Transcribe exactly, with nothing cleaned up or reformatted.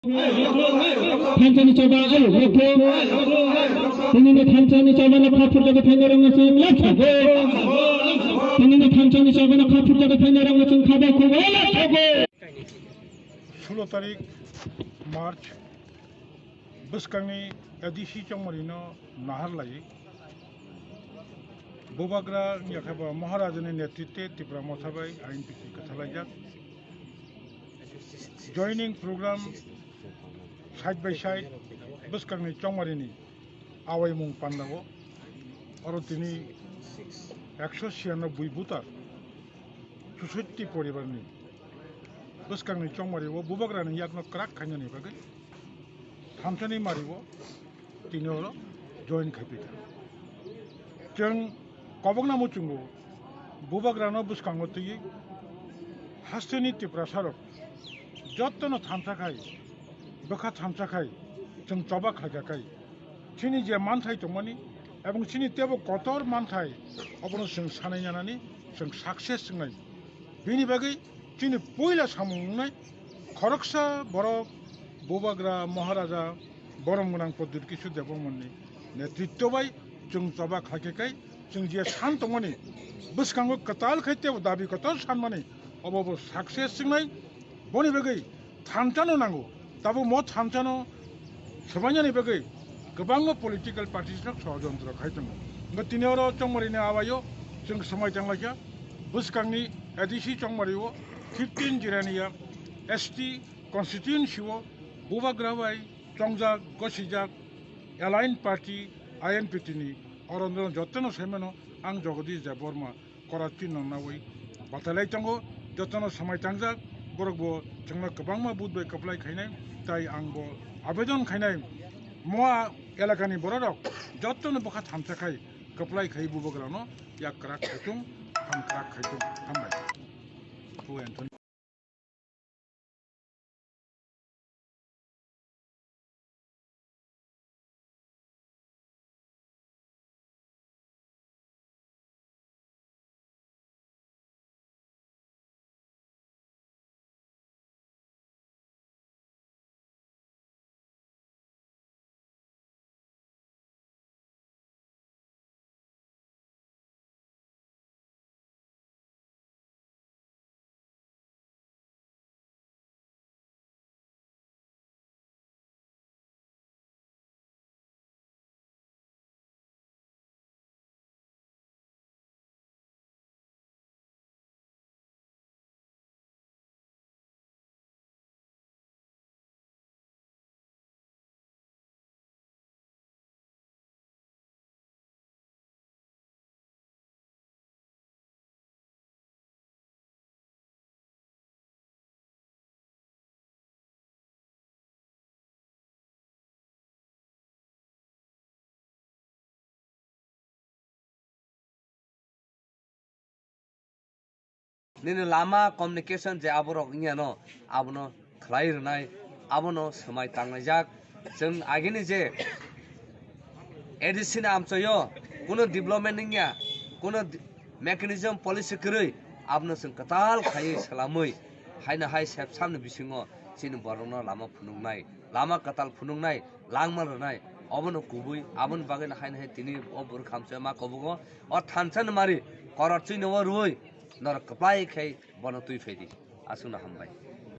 Thanchani choba, ayo, left. Tinini thanchani choba no kha phurjago phainai rok no chwng left. Tinini thanchani choba no kha phurjago phainai rok no chwng kha bai khubo left. Sulo tarik March, bwskangni A D C Chongmarino nahar lai. Bubagra wngya khe bo Maharajani netritwe Tipra Motha bai I N P T kwthalaijak. Joining program side by side bwskangni Chongmarini awaimung pandao. Oro tini ekso siyanoboi voter, chusotti poribarni bwskangni Chongmario Bubagrani yakno kwrak khainani bagwi thanchani mario tini oro join khaipikha. Chwng kobokna muchungo Bubagrano bwskango twiwi hasteni Tiprasarok jottono thansa khai, bwkha thansa khai, chwng choba khlaikha khai, chini je manthai tongmani ebong chini teibo kotor manthai, obono chwng sanai nanani chwng success wngnai. Bini bagwi chini puila samung wngnai khoroksa borok Bubagra Maharaja borom gwnang Pradyut Kishore Debbarmani netritto bai chwng choba khlaikhe kai chwng je san tongmani bwskango kwtal khai teibo dabi kotor sanmani obo bo success wngnai. Boni bagwi thanchano nango. Tabuk mo thanchano swbainani bagwi kwbangma political parties rok sojontro khai tongo. Hwnkhe tini oro Chongmarini awaio chwng swmai tanglaikha. Bwskangni A D C Chongmario fifteen Jirania S T constituency o Bubagra bai chongjak, gosijak, aligned party I N P T ni oro jottono saimano ang Jagadish Debbarma. Korat chini nangnawi batalai tongo, jotono samai tangjak, borok bo chwngno kwbangma vote bai kwplai khainai, tai ang bo abedon khainai, moa elakani bororok jotono bwkha thansa khai kwplai khai Bubagrano yak kwrak khaitung, ham kwrak khaitung, hambai. Pu Anthony. Nini lama communication je aborok wngya no, abono khlai rwnai, abono swmai tanglaijak. Chwng agini je A D C ni amchoyo kuno development wngya, kuno di-, mechanism policy kwrwi, abono chwng kwtal khaiwi swlamwi, haino hai sepsamni bisingo chini borokno lama phunuknai, lama kwtal phunuknai, langma rwnai, obono kubui, aboni bagwino haino hai tini o bwrwk hamchaya ma kobogo, o thansa ni mari koror chwino o rwui norok kwplai khai bono twi phaidi. Aswkno hambai.